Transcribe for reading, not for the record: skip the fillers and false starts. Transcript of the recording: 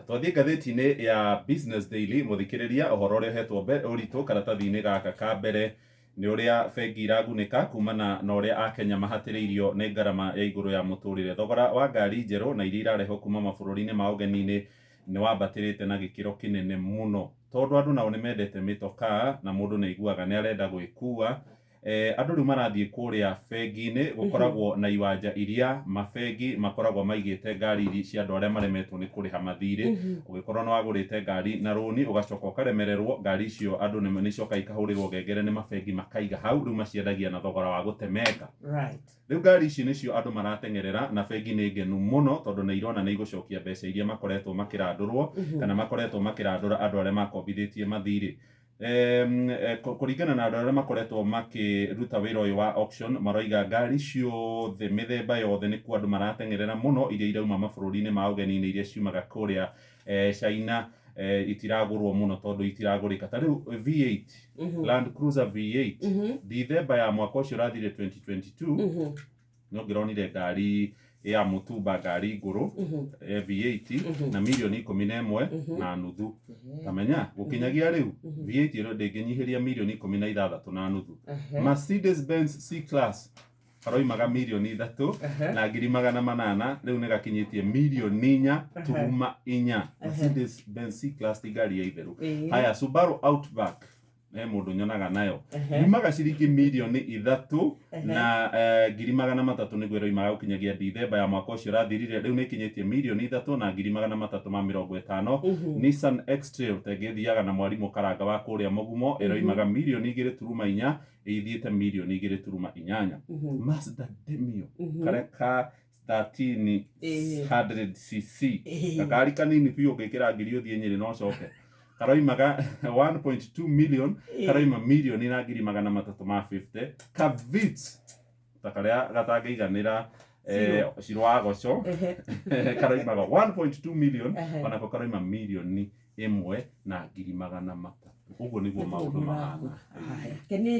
Twathiĩ ngathĩti-inĩ ya Business Daily, mũthikĩrĩria, ũhoro ũrĩa ũhetwo ũritũ karatathi-inĩ gaka ka mbere nĩ ũrĩa bengi iragunĩka kumana na ũrĩa Akenya mahatĩrĩirio nĩ ngarama ya igũrũ ya mũtũrĩre. Thogora wa ngari njerũ na iria irarehwo kuma mabũrũri-inĩ ma ũgeni-inĩ nĩ wambatĩrĩte na gĩkĩro kĩnene mũno, tondũ andũ nao nĩ mendete mĩtokaa na mũndũ nĩ aiguaga nĩ arenda gwĩkua. Andũ rĩu marathiĩ kũrĩa bengi-inĩ, gũkoragwo na iwanja iria mabengi makoragwo maigĩte ngari iria cia andũ arĩa maremetwo nĩ kũrĩha mathirĩ. Ũngĩkorwo nĩ wagũrĩte ngari na rũni ũgacoka ũkaremererwo, ngari icio andũ nĩ icokaga ikahũrĩrwo ngengere nĩ mabengi makaiga hau, rĩu maciendagia na thogora wa gũtemeka. Rĩu ngari ici nĩcio andũ marateng'erera, na bengi nĩ ngenu mũno tondũ nĩ irona nĩ igũcokia mbeca iria makoretwo makĩrandũrwo kana makoretwo makĩrandũra andũ arĩa makombithĩtie mathirĩ. Kũringana na andũ arĩa makoretwo makĩruta wĩra ũyũ wa auction, maroiga ngari ciothe mĩthemba yothe nĩkuo andũ marateng'erera mũno, iria irauma mabũrũri-inĩ ma ũgeni-inĩ, iria ciumaga kũrĩa China, itiragũrwo mũno tondũ itiragũrĩka. Ta rĩu V8, Land Cruiser V8, Dithemba ya mwaka ũcio ũrathire 2022, no ngĩronire ngari ya mũtumba, ngari ngũrũ, V8 na mirioni 11.5. Tamenya gũkinyagia rĩu V8 ĩyo ndĩngĩnyihĩria mirioni 16.5. Mercedes Benz C Class karoimaga 3,800,000, rĩu nĩ gakinyĩtie 4.4 mirioni. Mercedes Benz C Class ti ngari ya itherũ. Haya, Subaru Outback, he mũndũ nyonaga nayo, yumaga ciringi 3,300,000 nĩguo ĩroimaga gũkinyagia Dithemba ya mwaka ũcio ũrathirire, rĩu nĩ ĩkinyĩtie 3,350,000. Nissan X-Trail tengĩthiaga na mwarimũ Karanga wa kũrĩa Mũgumo, ĩroimaga 2.4 mirioni, ĩthiĩte 2.8 mirioni. Mazda Demio, karĩa ka 1300 cc, gakari kanini biũ, ũngĩkĩra ngiri ũthiĩ Nyĩrĩ no ũcoke, karoimaga 1.2 million, karoima 1,350,000. Ka Vitz ta karĩa gatangĩiganĩra ciro wa goco, karoimaga 1.2 million, onako karoima 1,300,000. Ũguo nĩguo maũndũ mahana. Kene.